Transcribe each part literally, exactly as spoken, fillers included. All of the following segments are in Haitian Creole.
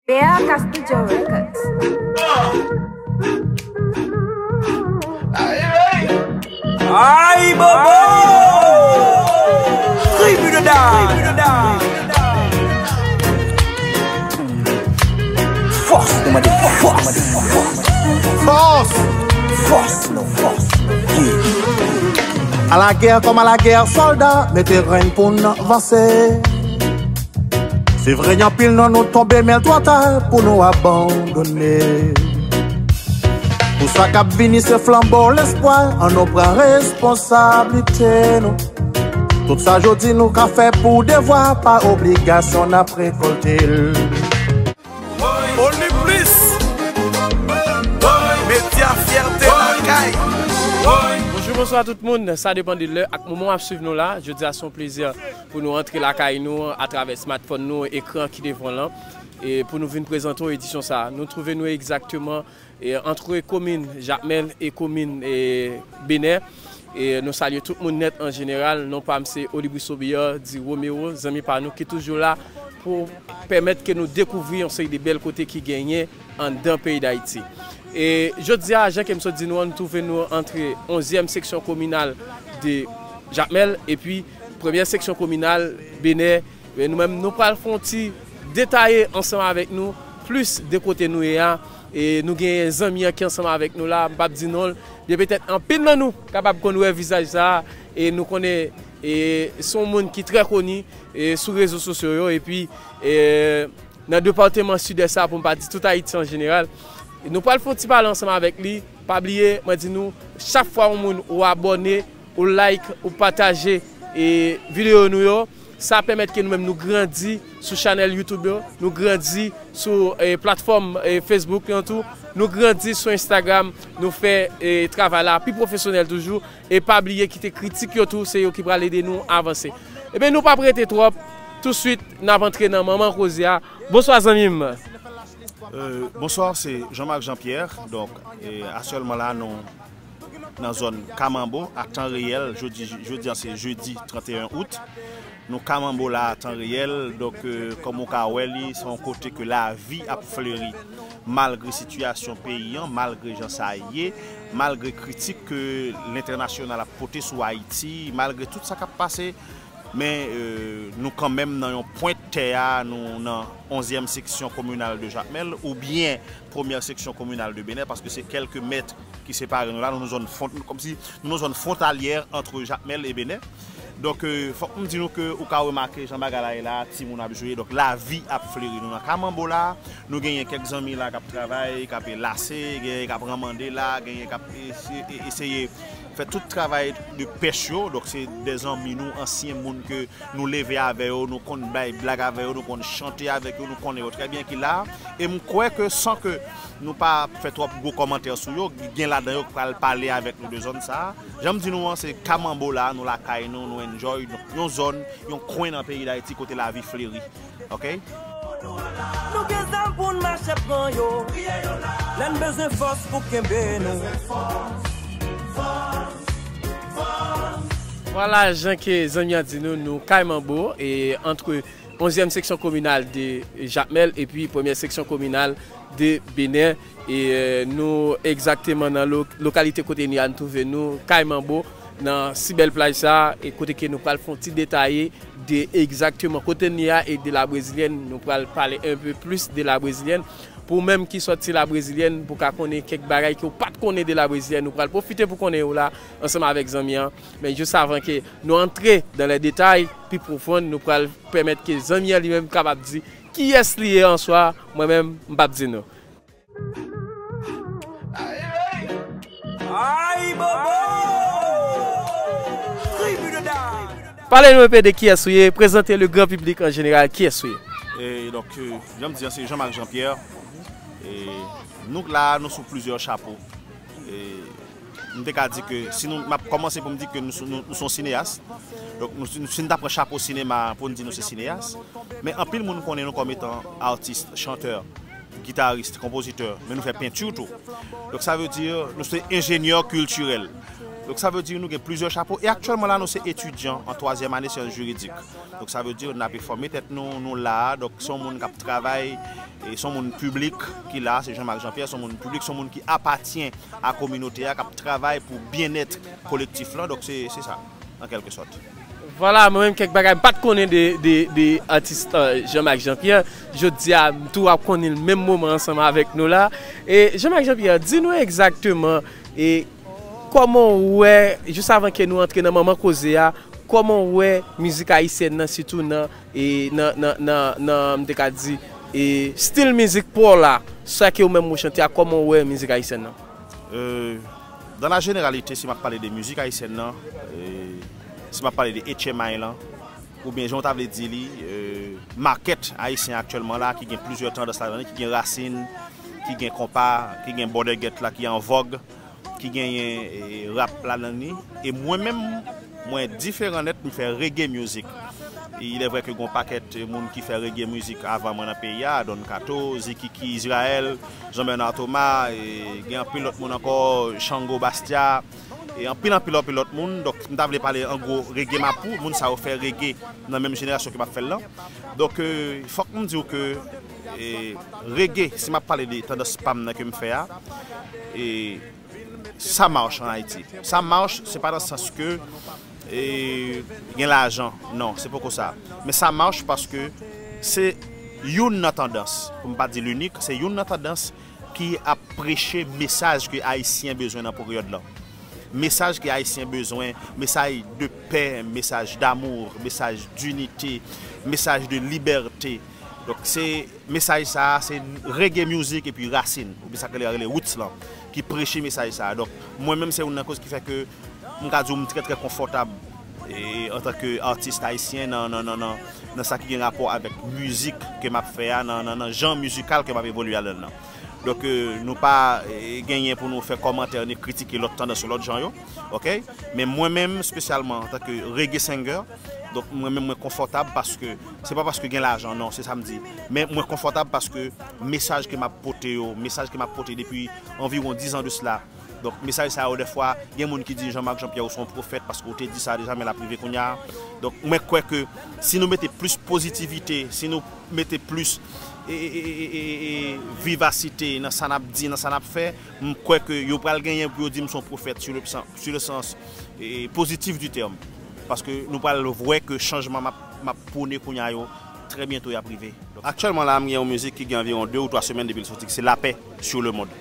Bear Castillo Records. Ay, bobo! Tribi de Dam! Fòs, nou mande fòs! Fòs! Fòs, nou fòs! Yeah. À la guerre comme à la guerre, sòlda, mete grenn pou n vanse. Se vre, anpil nan nou tonbe, men l twò ta pou nou abandone. Pou sa k ap vini, se flanbo lespwa, ann nou pran responsablite nou. Tout sa jodi nou ka fè pou devwa, pa obligasyon n ap rekòlte l. Only Plus, medya fyète lakay. Bonjou, bonswa tout moun. Sa depann de lè ak moman w ap swiv nou la. Jodi a se yon plezi pou nou antre lakay nou atravè smartphone nou, ekran ki devan lan, e pou nou vin prezante w edisyon sa a. Nou twouve nou egzakteman e, antre komin Jakmèl e komin e, Benè. E, nou salye tout moun nèt an jeneral. Non pa m se Olibris Obiyar, di Romero, zanmi pa nou ki toujou la pou pèmèt ke nou dekouvri yon seri de bèl kote ki genyen anndan peyi Dayiti. E jodi a, jan ke m sot di nou an, nou twouve nou antre onzyèm seksyon kominal de Jakmèl epi premyè seksyon kominal Benè. Men nou menm, nou pral fè yon ti detaye ansanm avèk nou plis de kote nou ye a. E nou gen zanmi an ki ansanm avèk nou la, m p ap di non l. Byen petèt anpil nan nou kapab konn wè vizaj sa a, e nou konnen e se yon moun ki trè koni e sou rezo sosyo yo, epi e nan depatman Sidès sa, pou m pa di tout Ayiti an jeneral. E nou pral fè yon ti pale ansanm avèk li. Pa bliye, mwen di nou, chak fwa yon moun ou abòne, ou like, ou pataje e videyo nou yo, sa pèmèt ke nou menm nou grandi sou chanèl YouTube yo, nou grandi sou e, platfòm e, Facebook yo tou, nou grandi sou Instagram, nou fè e, travay la pi pwofesyonèl toujou. E pa bliye kite kritik yo tou, se yo ki pral ede nou avanse. Ebyen, nou p ap rete twòp, touswit n ap antre nan manman koze a. Bonswa zanmi m. Euh, bonsoir, c'est Jean-Marc Jean-Pierre. Donc, e, aktyèlman la, nou nan zòn Kamanbo, a tan reyèl. Jodi, jodi an, se jedi trannteyen out. Nou Kamanbo la, a tan reyèl. Donk, euh, kòm ou ka wè li, se yon kote ke lavi ap fleri. Malgre sitiyasyon peyi an, malgre jan sa ye, malgre kritik ke lentènasyonal ap pote sou Ayiti, malgre tout sa k ap pase, men, euh, nou kanmenm nan yon pwent tè a, nou nan onzyèm seksyon kominal de Jakmèl, oubyen premyè seksyon kominal de Benè, paske se kèlke mèt ki separe nou la, nou nan zòn fwont-, kòmsi nou nan zòn fwontalyè ant Jakmèl e Benè. Donk, euh, fòk m di nou ke ou ka remake jan bagay la ye la, timoun ap jwe, donk lavi ap fleri. Nou nan Kamanbo la, nou genyen kèk zanmi la k ap travay, k ap lase, genyen k ap ranmande la, genyen k ap ese-, e-, eseye fè tout travay de pèch yo. Donk, se de zanmi nou, ansyen moun ke nou leve avè yo, nou konn bay blag avè yo, nou konn chante avèk yo, nou konnen yo trè byen ki la. E m kwè ke san ke nou pa fè twòp gwo kòmantè sou yo, gen ladan yo k pral pale avèk nou de zòn sa a. Jan m di nou an, se Kamanbo la, nou lakay nou, nou enjoy, nou, yon zòn, yon kwen nan peyi Dayiti kote lavi fleri. Oke? Nou gen zam pou n mache pran yo. Lè n bezwen fòs pou kenbe nou. Vwala, jan ke zanmi an di nou, nou Kay Manbo, e antre onzyèm seksyon kominal de Jakmèl epi premyè seksyon kominal de Benè. E, euh, nou egzakteman nan lo-, lokalite kote nou ye a, nou twouve nou, Kay Manbo, nan si bèl plaj sa a, e kote ke nou pral fè yon ti detaye de egzakteman kote nou ye a e de la brezilyèn. Nou pral pale un peu plus de la brezilyèn. Pou ou menm ki sòti la brezilyèn, pou w ka konnen kèk bagay ke w pa t konnen de la brezilyèn, nou pral pwofite pou konnen yo la, ansanm avèk zanmi an. Men jis avan ke nou antre dans les détails pi pwofon, nou pral pèmèt ke zanmi an li menm kapab di kiyès li ye an swa, mwen menm, m p ap di nou. Ay, bobo! Tribi de Dam! Pale nou enpe de kiyès ou ye, prezante le gran piblik an jeneral kiyès ou ye. E donk, euh, jan m di an, se Jean-Marc Jean-Pierre. E nou la, nou sou plizyè chapo. E m te ka di ke si nou, m ap kòmanse pou m di ke nou, nou, nou se yon sineyas. Donk, nou, si n ta pran chapo sinema pou n di nou se sineyas, men anpil moun konnen nou kòm etan atis, chantè, gitaris, konpozitè, men nou fè penti tou. Donk, sa vle di, nou se enjenyè kiltirèl. Donk, sa vle di nou gen plizyè chapo. E aktyèlman la, nou se etidyan an twazyèm ane syans jiridik. Donk, sa vle di n ape fòme tèt nou, nou la a. Donk, se yon moun k ap travay, e se yon moun piblik ki la, se Jean-Marc Jean-Pierre, se yon moun piblik, se yon moun ki apatyen a kominote a, k ap travay pou byennèt kolektif lan. Donk, se, se sa, an kèlke sòt. Vwala, mwen menm kèk bagay m pa t konnen de, de, de atis Jean-Marc Jean-Pierre. Jodi a, m tou ap konnen l menm moman ansanm avèk nou la. E Jean-Marc Jean-Pierre, di nou egzakteman e kòman w wè, jis avan ke nou antre nan manman koze a, kòman w wè mizik ayisyèn nan, sitou nan, e nan, nan, nan, nan, m te ka di, e stil mizik pa w la, sa ke ou menm ou chante a, kòman w wè mizik ayisyèn nan? Euh, dans la généralité, si m ap pale de mizik ayisyèn nan, e si m ap pale de H M I lan, oubyen jan w ta vle di li, e makèt ayisyen aktyèlman la, ki gen plizyè tandans ladan li, ki gen rasin, ki gen konpa, ki gen bòdègèt la, ki an vòg, ki genyen e rap ladan li. E mwen menm, mwen diferan nèt, m fè reggae music. Il est vrai que gen yon pakèt moun ki fè reggae music avan mwen nan peyi a, Don Kato, Ziki ki Izrayèl, Jean Bernard Thomas, e gen anpil lòt moun ankò, Shango Bastia, e anpil, anpil, anpil lòt moun. Donk, m ta vle pale an gwo reggae mapou, moun sa yo fè reggae nan menm jenerasyon ke m ap fè l lan. Donk, e, fòk m di w ke e reggae, si m ap pale de tandans pa m nan ke m fè a, e sa mach an Ayiti. Sa mach, se pa nan sans ke e gen lajan. Non, se poko sa. Men sa mach paske se youn nan tandans, pou m pa di linik, se youn nan tandans ki ap preche mesaj ke Ayisyen bezwen nan peryòd lan. Mesaj ke Ayisyen bezwen, mesaj de pè, mesaj damou, mesaj dinite, mesaj de libète. Donk, se mesaj sa a, se reggae music epi rasin, oubyen sa ke yo rele roots lan, ki preche mesaj sa a. Donk, mwen menm, se youn nan koz ki fè ke m ka di w m trè, trè konfòtab e antanke atis ayisyen nan, nan, nan, nan, nan sa ki gen rapò avèk mizik ke m ap fè a, nan, nan, nan jan mizikal ke m ap evolye ladan l lan. Donk, e, nou pa e, genyen pou nou fè kòmantè ni kritike lòt tandans yo, lòt jan yo. Oke? Men mwen menm, espesyalman antanke reggae singer, donk mwen menm mwen konfòtab paske, se pa paske gen lajan, non, se sa m di. Men mwen konfòtab paske mesaj ke m ap pote yo, mesaj ke m ap pote depi anviwon diz an de sila, donk, mesaj sa yo, dèfwa, gen moun ki di Jean-Marc Jean-Pierre ou se yon pwofèt paske ou te di sa deja, men l ap rive kounye a. Donk, mwen kwè ke si nou mete plis pozitivite, si nou mete plis e, e, e, e, e, e vivasite nan sa n ap di, nan sa n ap fè, m kwè ke yo pral genyen pou yo di m se yon pwofèt sur le, sur le sens e, pozitif du terme. Paske nou pral wè ke chanjman m ap, m ap pwone kounye a yo, trè byento y ap rive. Aktyèlman la, m gen yon mizik ki gen anviwon de ou twa semèn depi l soti, ki se Lapè sur le monde.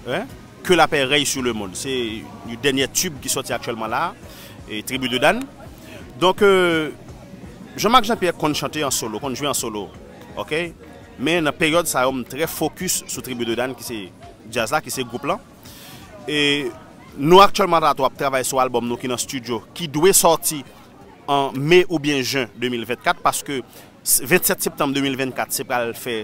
Hein? Que la paix règne sur le monde. Se yon dènye tube ki soti aktyèlman la, e Tribu de Dan. Donk, euh, Jean-Marc Jean-Pierre konn chante an solo, konn jwe an solo. Oke? Men nan peryòd sa yo, m trè fokis sou Tribu de Dan, ki se djaz la, ki se gwoup lan. E nou aktyèlman la tou ap travay sou albòm nou ki nan estidyo, ki dwe sòti an me oubyen jen de mil vennkat, paske s-, vennsèt septanm de mil vennkat, se pral fè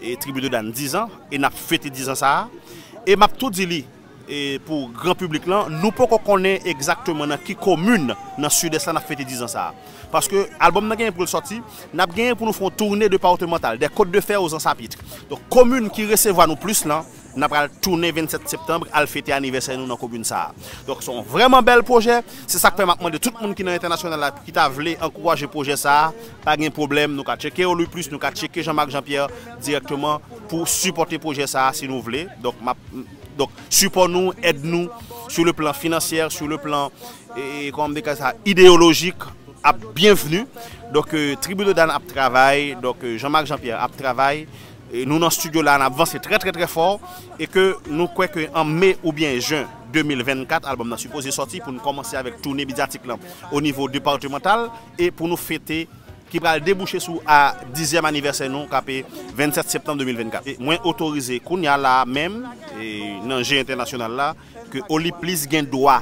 e Tribu de Dan diz an, e n ap fete diz an sa a. E m ap tou di li, e pou gran piblik lan, nou poko konnen egzakteman nan ki komin nan Sidès la n ap fete diz an sa a. Paske albòm nan genyen pou l sòti, n ap genyen pou nou fè yon toune departemantal, des Côtes de Fer aux Anse à Pitre. Donk, komin ki resevwa nou plis lan, n ap al tounen vennsèt septanm, al fete anivèsè nou nan komin sa a. Donk, se yon vrèman bèl pwojè. Se sa k fè m ap mande tout moun ki nan entènasyonal la, ki ta vle ankouraje pwojè sa a, pa gen pwoblèm, nou ka tcheke Oliplis, nou ka tcheke Jean-Marc Jean-Pierre dirèkteman pou sipòte pwojè sa a, si nou vle. Donk, m ap, donk, sipò nou, èd nou, sur le plan financier, sur le plan, e, e, kòman m dekri sa, ideyolojik, ap byenvni. Donk, e, Tribu de Dan ap travay, donk, e, Jean-Marc Jean-Pierre ap travay. E nou nan estidyo la, n ap vanse trè, trè, trè fò. E ke nou kwè ke an me oubyen jen de mil vennkat, albòm nan sipoze sòti pou nou kòmanse avèk toune medyatik lan o nivo departemantal e pou nou fete ki pral debouche sou a dizyèm anivèsè nou, k ape vennsèt septanm de mil vennkat. E mwen otorize kounye a la a menm, e nan je entènasyonal la, ke Oliplis gen dwa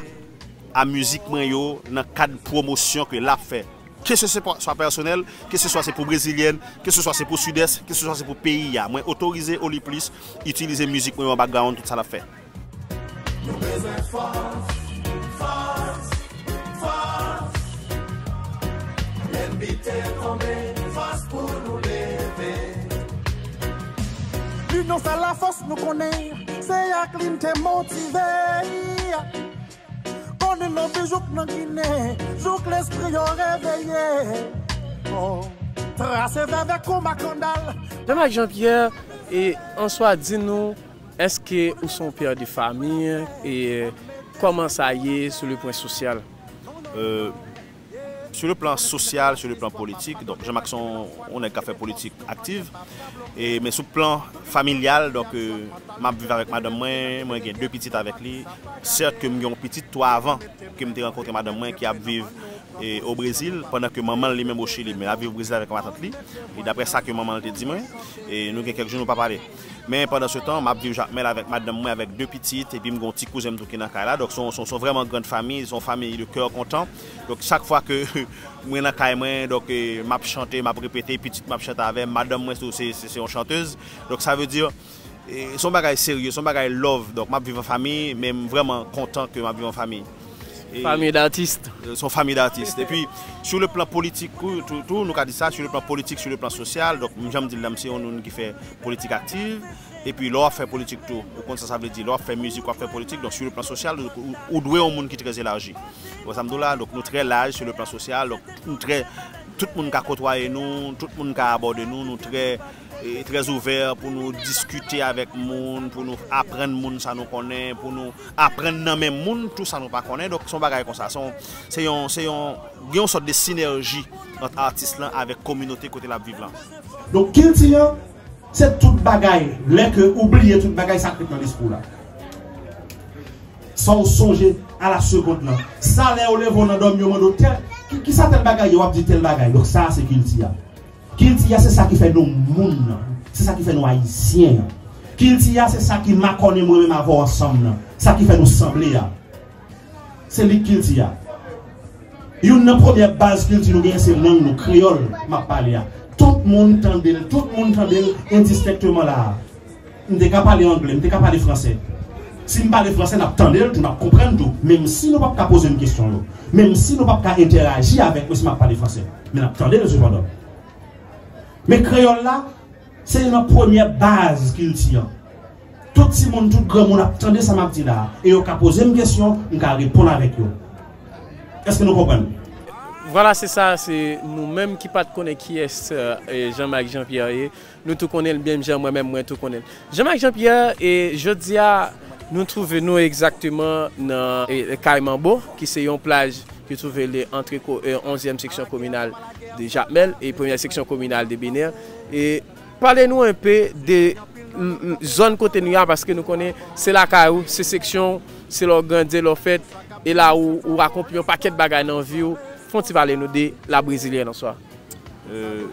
a mizik mwen yo nan kad pwomosyon ke l ap fè. Ke se swa pèsonèl, ke se swa se pou Brezilyèn, ke se swa se pou Sidès, ke se swa se pou peyi a. Mwen otorize Oliplis itilize mizik mwen yo an background tout sa l ap fè. Nou bezwen fòs, fòs, fòs. Lènmi te tonbe, fòs pou nou leve. Linyon fè lafòs, nou konnen, se ak li n te motive. Li lonbi jouk nan Ginen, jouk lespri yo reveye. Oh, trase vèvè kou makandal. Jean-Marc Jean-Pierre, e answa, di nou, èske ou se yon pè de fami, e kòman sa ye sou le pwen sosyal? Euh, sur le plan social, sur le plan politik, donk Jean-Marc se yon nèg k ap fè politik aktiv. E, men sou plan familyal, donk, euh, m ap viv avèk madanm mwen, mwen gen de pitit avèk li. Sèt ke m gen yon pitit tou avan ke m te rankontre madanm mwen ki ap viv e, o Brezil, pandan ke manman l li menm o Chili, men l ap viv o Brezil avèk matant li. E daprè sa ke manman l te di mwen, e nou gen kèk jou nou pa pale. Men pandan se tan, m ap viv Jakmèl avèk madanm mwen, avèk de pitit, epi m gen yon ti kouzen m tou ki nan kay la. Donk, se yon, se yon, se yon vrèman grand fami, se yon fami de kè kontan. Donk, chak fwa ke mwen nan kay mwen, donk, e, m ap chante, m ap repete, pitit mwen ap chante avè m, madanm mwen tou, se, se, se yon chantez. Donk, sa vle di, e, se yon bagay serye, se yon bagay love. Donk, m ap viv an fanmi, men m vrèman kontan ke m ap viv an fanmi. E, Famille d'artistes. Se yon fanmi datis. Epi, sou le plan politik, tou, tou, tou, nou ka di sa, sou le plan politik, sou le plan sosyal, donk, jan m di l la, m se yon moun ki fè politik aktiv. Epi, lè w ap fè politik tou, ou konn sa sa vle di. Lè w ap fè mizik, w ap fè politik, donk, sou le plan sosyal, ou, ou dwe yon moun ki trè elaji. Ou wè sa m di w la, donk, nou trè laj sou le plan sosyal, donk, nou trè, tout moun ka kotwaye nou, tout moun ka abòde nou, nou trè, e, trè ouvè pou nou diskite avèk moun, pou nou aprann moun sa nou konnen, pou nou aprann nan men moun tou sa nou pa konnen. Donk, se yon bagay konsa. Se yon, se yon, se yon, gen yon sòt de sinèji ant atis lan avèk kominote kote l ap viv lan. Donk, kilti an, se tout bagay. Lè ke ou bliye tout bagay, sa k ret nan lespri w la. Sa w sonje a la segond lan. Sa lè yo leve w nan dòmi, yo mande w tèl, ki, ki sa tèl bagay ye, w ap di tèl bagay. Donk, sa a se kilti a. Kilti a se sa ki fè nou moun nan. Se sa ki fè nou ayisyen an. Kilti a se sa ki makònen mwen menm avè w ansanm nan. Sa ki fè nou sanble a. Se li k kilti a. Youn nan premyè baz kilti nou genyen se lang nou, kreyòl m ap pale a. Tout moun tande l, tout moun tande l endistenkteman la a. M te ka pale angle, m te ka pale franse. Si m pale franse, n ap tande l tou, n ap konprann tou. Menm si nou p ap ka poze m kesyon yo. Menm si nou p ap ka entèraji avèk mwen si m ap pale franse. Men n ap tande l sepandan. Men kreyòl la, se youn nan premyè baz kilti an. Tout timoun, tout granmoun ap tande sa m ap di la a. E yo ka poze m kesyon, m ka reponn avèk yo. Èske nou konprann? Vwala, se sa, se nou menm ki pa t konnen kiyès, e, Jean-Marc Jean-Pierre ye. Nou tou konnen l menm jan mwen menm mwen tou konnen l. Jean-Marc Jean-Pierre, e jodi a, nou twouve nou egzakteman nan, e, Kay Manbo, ki se yon plaj ki twouve li antre ko-, e, onzyèm seksyon kominal de Jakmèl e premyè seksyon kominal de Benè. E pale nou enpe de l-, l-, zòn kote nou ye a, paske nou konnen se lakay ou, se seksyon w, se la w grandi, la w fèt, e la ou, ou akonpli yon pakèt bagay nan vi w. Fè yon ti pale nou de La Brésilienne an swa. Euh,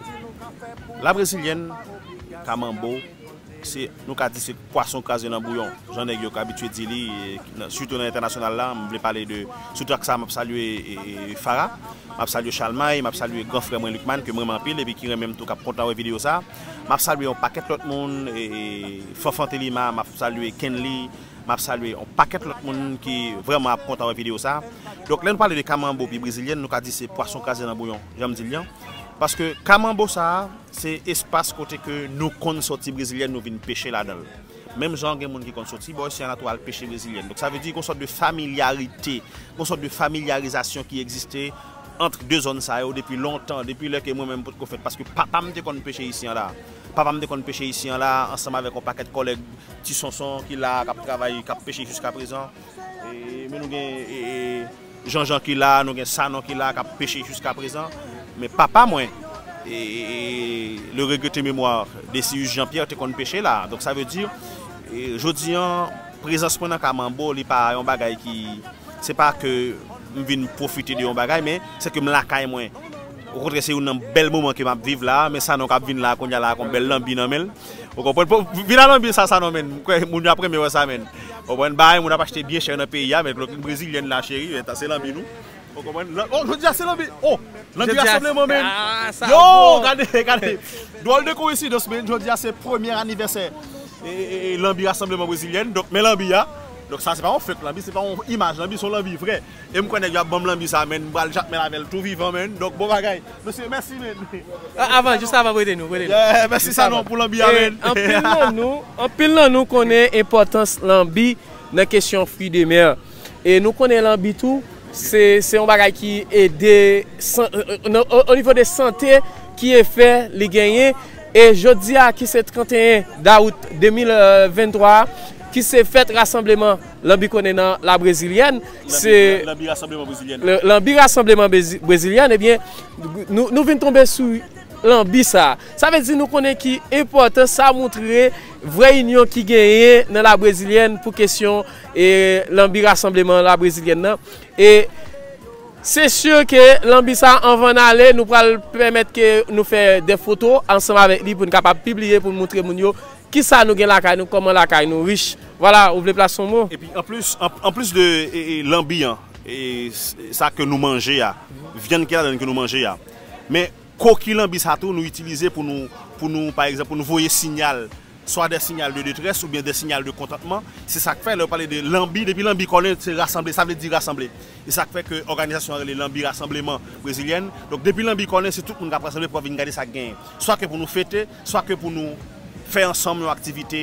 La Brésilienne, Kay Manbo, se, nou ka di se pwason kraze nan bouyon. Jan nèg yo ka abitye di li, e, nan, sitou nan entènasyonal la, m vle pale de, sou trak sa, m ap salye, e, e, Farah, m ap salye Chalmay, m ap salye gran frè mwen Lucmane, ke m renmen anpil, epi ki renmen m tou, k ap kontan wè videyo sa. M ap salye yon pakèt lòt moun, e, e, Fanfan Telima, m ap salye Kenly, m ap salye yon pakèt lòt moun ki vrèman ap kontan wè videyo sa. Donk, lè nou pale de Kay Manbo pi Brezilyen, nou ka di se pwason kraze nan bouyon, jan m di l lan. Paske Kay Manbo sa a, se espas kote ke nou konn sòti Brezilyen, nou vin peche ladan l. Menm jan gen moun ki konn sòti bò isi a, tou al peche Brezilyen. Donk, sa vle di gon sòt de familyarite, gon sòt de familyarizasyon ki egziste ant de zòn sa yo depi lontan, depi lè ke mwen menm m potko fèt, paske papa m te konn peche isi a la. Papa m te konn peche isi a la, ansanm avèk yon pakèt kòlèg Ti Sonson ki la, k ap travay, k ap peche jiska prezan. E, men nou gen, e, e, Jean Jean ki la, nou gen Sanon ki la, k ap peche jiska prezan. Men papa mwen, e, e, e, le regretté mémoire, Décius Jean Pierre, te konn peche la. Donk, sa vle di, e, jodi an, prezans mwen nan Kay Manbo, li pa yon bagay ki, se pa ke m vin pwofite de yon bagay, men se ke m lakay mwen. Okontrè, se youn nan bèl moman ke m ap viv la, men Sanon k ap vin la, kounye a la, ak yon bèl lanbi nan men l. Ou konprann? Pou, vin a lanbi sa, Sanon, men. M kwè moun yo ap renmen wè sa, men. Ou konprann? Bagay moun ap achte byen chè nan peyi a, men clothing brezilyèn la, cheri, men sa se lanbi nou. Ou konprann? Lan-, oh, jodi a se lanbi. Oh, lanbi rasanbleman, men. Yo, gade, gade. Dwòl de koyensidans, men. Jodi a se premyè anivèsè, e, e, e, lanbi rasanbleman brezilyèn. Donk, men lanbi a. Donk, sa se pa yon fake lanbi, se pa yon imaj lanbi, se yon lanbi vrè. E m kwè nèg yo ap ban m lanbi sa, men. M pral Jakmèl avè l tou vivan, men. Donk, bon bagay. Mesye, mèsi, men. A-, avan, jis avan, prete nou, prete nou. Yeah, mèsi Sanon pou lanbi a, men. Anpil nan nou, anpil nan nou konnen enpòtans lanbi nan kesyon fwi de mè. E nou konnen lanbi tou, Se, se yon bagay ki ede san- o, o, o nivo de sante ki efè li genyen. E jodi a ki se trannteyen dawout de mil venntwa a, ki se fèt rasanbleman Lanbi konnen nan La Brezilyèn, se Lanbi rasanbleman brezilyèn. Lanbi rasanbleman brezi- brezilyèn, ebyen, nou, nou vin tonbe sou lanbi sa. Sa vle di nou konnen ki enpòtans sa moutre vrè inyon ki genyen nan La Brezilyèn pou kesyon e lanbi rasanbleman La Brezilyèn nan. E se si ke lanbi sa anvan n ale, nou pral pèmèt ke nou fè de foto ansanm avèk li pou n kapab pibliye, pou n moutre moun yo kisa nou gen lakay nou, kòman lakay nou rich. Vwala, ou vle plase yon mo? Epi anplis, an, anplis de e, e, lanbi an, e, s- sa ke nou manje a, vyann ki ladan ke nou manje a. Men koki lanbi sa tou, nou itilize pou nou, pou nou, pa egzanp, pou nou voye siyal, swa de siyal de detrès oubyen de siyal de kontantman. Se sa k fè, lè yo pale de lanbi, depi lanbi konnen se rasanble, sa vle di rasanble. E sa k fè ke òganizasyon an rele Lanbi Rasanbleman Brezilyèn. Donk, depi lanbi konnen, se tout moun k ap rasanble pou vin gade sa k genyen. Swa ke pou nou fete, swa ke pou nou fè ansanm yon aktivite,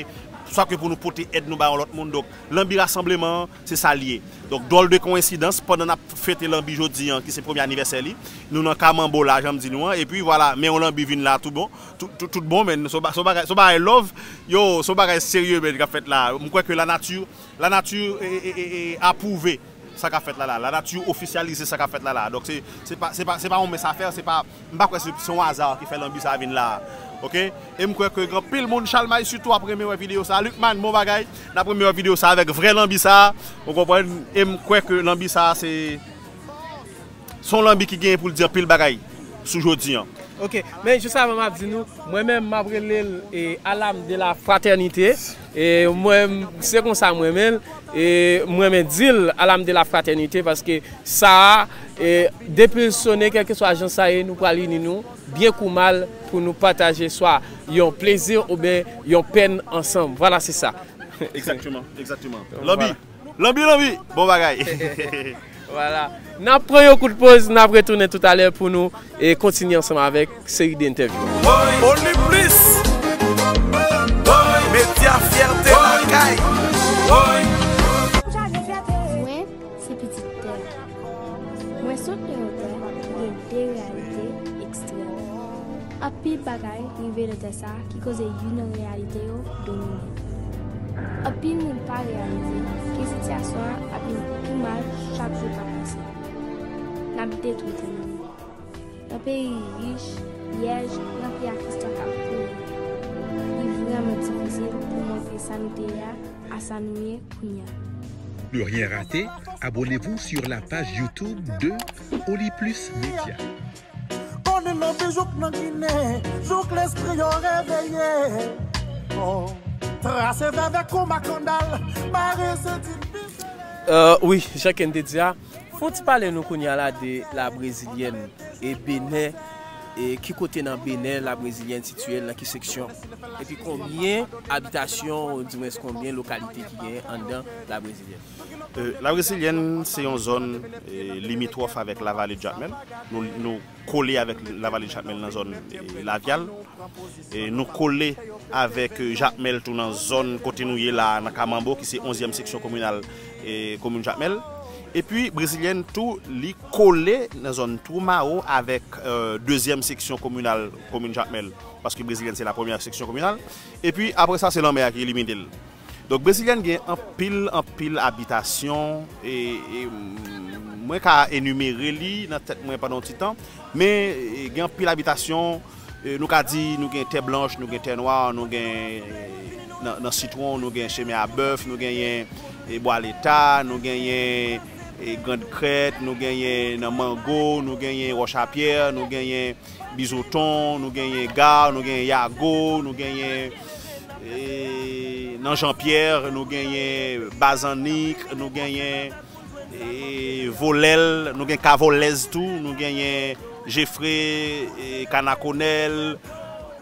swa ke pou nou pote èd nou ba yon lòt moun. Donk, lanbi rasanbleman an, se sa l ye. Donk, dwòl de koyensidans, pandan n ap fete lanbi jodi an, ki se premye anivèsè li, nou nan Ka Manbo la, jan m di nou an, epi vwala, men yon lanbi vin la tou bon, tou, tou, tout bon, men se yon ba- se yon bagay, se yon bagay love, yo, se yon bagay serye, men, k ap fèt la. M kwè ke lanati, lanati, e, e, e, e, apwouve sa k ap fèt la, la. Lanati ofisyalize sa k ap fèt la, la. Donk, se, se pa, se pa, se pa yon mens a fè, se pa, m pa kwè se, se yon aza ki fè lanbi sa vin la. Oke? E m kwè ke gen anpil moun, Chalmay sitou, ap renmen wè videyo sa. Lucman, bon bagay. N ap renmen wè videyo sa avèk vrè lanbi sa. Ou konprann? E m kwè ke lanbi sa, se, se yon lanbi ki genyen pou l di anpil bagay sou jodi an. Oke, men jis avan m ap di nou, mwen menm m ap rele l e, Alam de la Fraternité. E mwen, se konsa mwen renmen l. E mwen renmen di l Alam de la Fraternité paske sa a, e, depi l sonnen, kèlkeswa jan sa ye, nou pral ini nou, byen kou mal, pou nou pataje swa yon plezi oubyen yon pèn ansanm. Vwala, se sa. Egzakteman, egzakteman. Lanbi, lanbi, lanbi! Bon bagay! Vwala. N ap pran yon kout poz, n ap retounen toutalè pou nou e kontinye ansanm avèk seri de entèvyou. Oli Plis, medya fyète lakay. Mwen, se pitit tè. Mwen sot nan yon tè ki gen de reyalite ekstrèm. Anpil bagay rive nan tè sa a ki koze youn nan reyalite yo domine. Anpil moun pa reyalize ke sitiyasyon an ap vin pi mal chak jou k ap pase. N ap detwi tè nou. Nan peyi rich, pyèj, ranpli ak istwa k ap kouri. Li vrèman difisil pou montre sa nou te ye a a sa nou ye kounye a. Ne rien rater, abonnez-vous sur la page YouTube de Oli Plus Média. Konnen nan pi jouk nan Ginen, jouk lespri yo reveye. Oh, trase vèvè kou makandal, bare senti pis. Euh, wi, jan Ken te di a, fè yon ti pale nou kounye a la de La Brezilyèn e Benè, e ki kote nan Benè La Brezilyèn sitiye l, nan ki seksyon, epi konbyen abitasyon, oudimwens konbyen lokalite ki genyen anndan La Brezilyèn. Euh, La Brezilyèn se yon zòn, euh, limitwòf avèk Lavale de Jakmèl. Nou, nou kole avèk Lavale de Jakmèl nan zòn, eh, Lavyal. E nou kole avèk, eh, Jakmèl tou nan zòn kote nou ye la a, nan Ka Manbo, ki se onzyèm seksyon kominal, eh, komin Jakmèl. Epi, Brezilyèn tou, li kole nan zòn Twou Mawo avèk, eh, dezyèm seksyon kominal komin Jakmèl. Paske Brezilyèn se la premyè seksyon kominal. Epi, apre sa, se lanmè a ki elimine l. Donk, Brezilyèn gen anpil, anpil abitasyon, e, e, m, mwen ka enimere li nan tèt mwen pandan yon ti tan, men, e, gen anpil abitasyon, e, nou ka di, nou gen Tè Blanch, nou gen Tè Nwa, nou gen, e, nan, nan Sitwon, nou gen Chemen a Bèf, nou genyen, e, Bwa Leta, nou genyen, e, Grand Crête, nou genyen nan Mango, nou genyen Wòchapyè, nou genyen Bizoton, nou genyen Gar, nou genyen Yago, nou genyen, e, nan Janpyè, nou genyen Bazannik, nou genyen, e, Volèl, nou gen Kavolèz tou, nou genyen Jefre, e, Kanakonèl.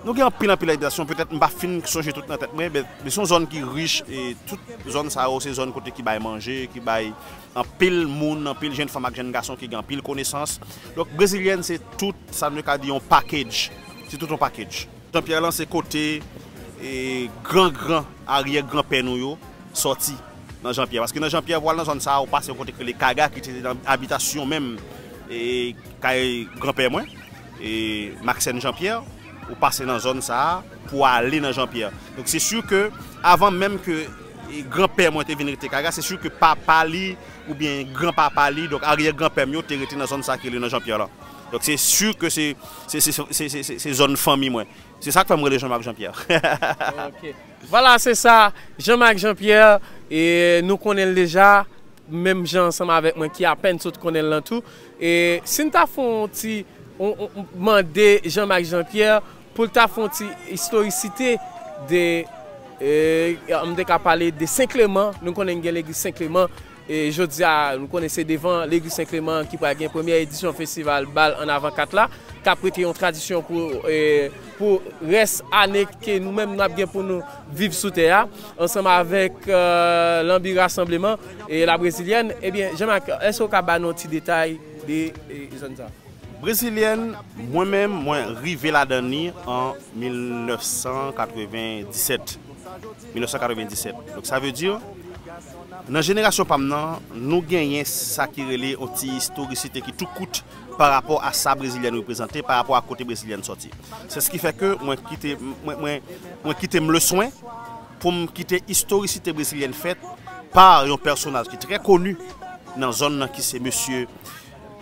Nou gen anpil, anpil abitasyon, petèt m pa fin sonje tout nan tèt mwen, men, men se yon zòn ki rich, e tout zòn sa yo, se zòn kote ki bay manje, ki bay anpil moun, anpil jèn fanm ak jèn gason ki gen anpil konesans. Donk, Brezilyèn, se tout sa nou ka di yon package. Se tout yon package. Janpyè lan se kote, e, gran gran aryè granpè nou yo sòti. Nan Jan Pyè, paske nan Jan Pyè, pou al nan zòn sa a, ou pase yon kote ki rele Kaga, ki te nan abitasyon menm, e, kay granpè mwen, e, Maxène Jan Pyè, ou pase nan zòn sa a pou ale nan Jan Pyè. Donk, se si ke, avan menm ke, e, granpè mwen te vin rete Kaga, se si ke papa li, oubyen granpapa li, donk, aryè granpè m yo, te rete nan zòn sa a ki rele nan Jan Pyè la. Donk, se si ke se, se, se zòn fanmi mwen. Se sa k fè m rele Jean-Marc Jean-Pierre. Ok. Vwala, se sa, Jean-Marc Jean-Pierre, e nou konnen l deja, menm jan ansanm avèk mwen ki apèn sot konnen l lan tou. E si n ta fè yon ti, on, on, mande Jean-Marc Jean-Pierre pou l ta fè yon ti istorisite de, e, m te ka pale de Sen Kleman, nou konnen n gen legliz Sen Kleman, e jodi a, nou konnen se devan legliz Sen Kleman ki pral gen premyè edisyon festival bal an avan kat la, k ap rete yon tradisyon pou, e, pou rès ane ke nou menm n ap gen pou nou viv sou tè a, ansanm avèk, e, Lanbi Rasanbleman e La Brezilyèn. Ebyen, Jean-Marc, èske w ka ba nou yon ti detay de, e, zòn sa? Brezilyèn, mwen menm, mwen rive ladan li an mil nèf san katrevenndisèt. Mil nèf san katrevenndisèt. Donk, sa vle di, nan jenerasyon pa m nan, nou genyen sa ki rele yon ti istorisite ki tou kout pa rapò a sa Brezilyèn reprezante, pa rapò a kote Brezilyèn sòti. Se s ki fè ke mwen kite, mwen, mwen, mwen kite m le swen pou m kite istorisite brezilyèn fèt pa yon pèsonaj ki trè koni nan zòn nan, ki se mesye,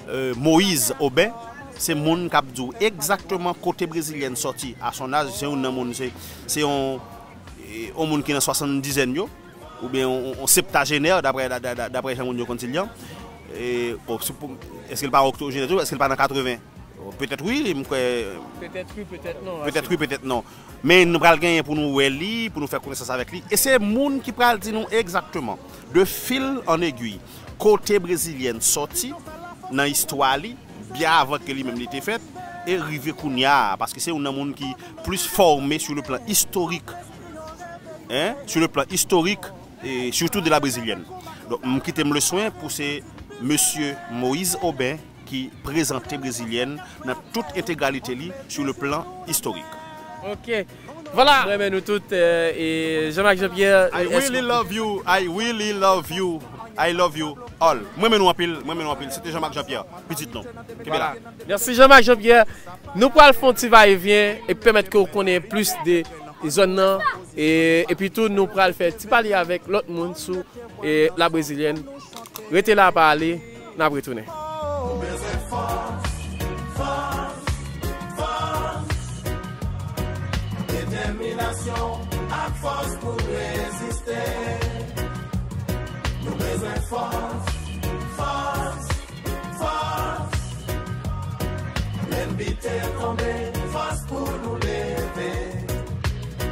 e, Moïse Aubin. Se moun k ap di w egzakteman kote Brezilyèn sòti. A son âge, se yon nan moun, se, se yon, e, yon moun ki nan swasanndizèn yo, oubyen yon, yon septajenè, daprè, da- da- da- daprè jan moun yo konn di l lan. E, bon, se pou- èske l pa oktojenè tou? Èske l pa nan katreven? Petèt wi, m kwè. Petèt wi, petèt non. Petèt wi, petèt non. Men nou pral genyen pou nou wè li, pou nou fè konesans avèk li. E se moun ki pral di nou egzakteman, de fil an egwi, kote Brezilyèn sòti nan istwa li, byen avan ke li menm li te fèt, e rive kounye a, paske se youn nan moun ki plis fòme sur le plan historique, hein, sur le plan historique, e surtout de la Brésilienne. Donk, m kite m le swen pou se mesye Moïse Aubin ki prezante Brezilyèn nan tout entegralite li sur le plan historique. Ok. Vwala. Mwen renmen nou tout, e, e Jean-Marc Jean-Pierre. I really love you. I really love you. I love you all. Mwen renmen nou anpil. Mwen renmen nou anpil. Se te Jean-Marc Jean-Pierre, pitit nou. Kenbe la. Mèsi Jean-Marc Jean-Pierre. Nou pral fè yon ti vayevyen e pèmèt ke w konnen plis de zòn nan. E, epi tou, nou pral fè ti pale avèk lòt moun sou, e, La Brezilyèn. Rete la, pa ale, n ap retounen. Detèminasyon ak fòs pou reziste. Nou bezwen fòs, fòs, fòs. Lènmi te tonbe, fòs pou nou leve.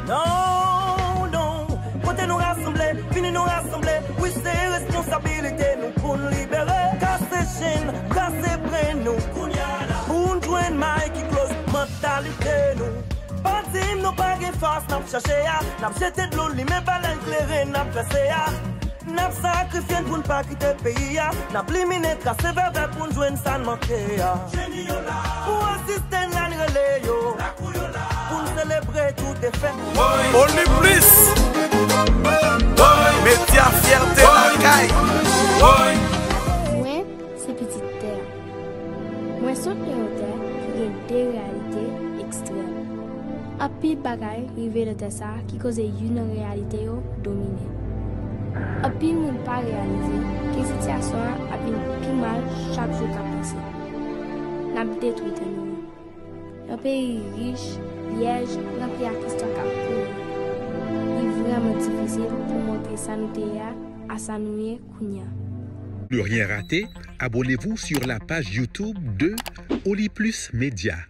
Non, non, kote nou rasanble, vini nou rasanble. Wi, se responsabilite nou pou n libere. Kase chenn, brase bren nou. Pou n jwenn may ki kloz mantalite nou. Pa di m nou pa gen fòs n ap chache a. N ap jete dlo, limen balèn kleren n ap trase a. N ap sakrifye n pou n pa kite peyi a. N ap limine tras se vèvè pou n jwenn sa n manke a. Pou asiste n la n rele yo. Pou n selebre tout defèt. Oli Plis, medya fyète lakay. Mwen se pitit tè a. Mwen sot nan yon tè ki gen de reyalite ekstrèm. Anpil bagay rive nan tè sa a ki koze youn nan reyalite yo domine. Anpil moun pa reyalize ke sitiyasyon an ap vin pi mal chak jou k ap pase. N ap detwi tè nou yo. Yon peyi rich, pyèj, ranpli ak istwa k ap pouri. Li vrèman difisil pou montre sa nou te ye a a sa nou ye kounye a. Ne rien rater, abonnez-vous sur la page YouTube de Oli Plus Média.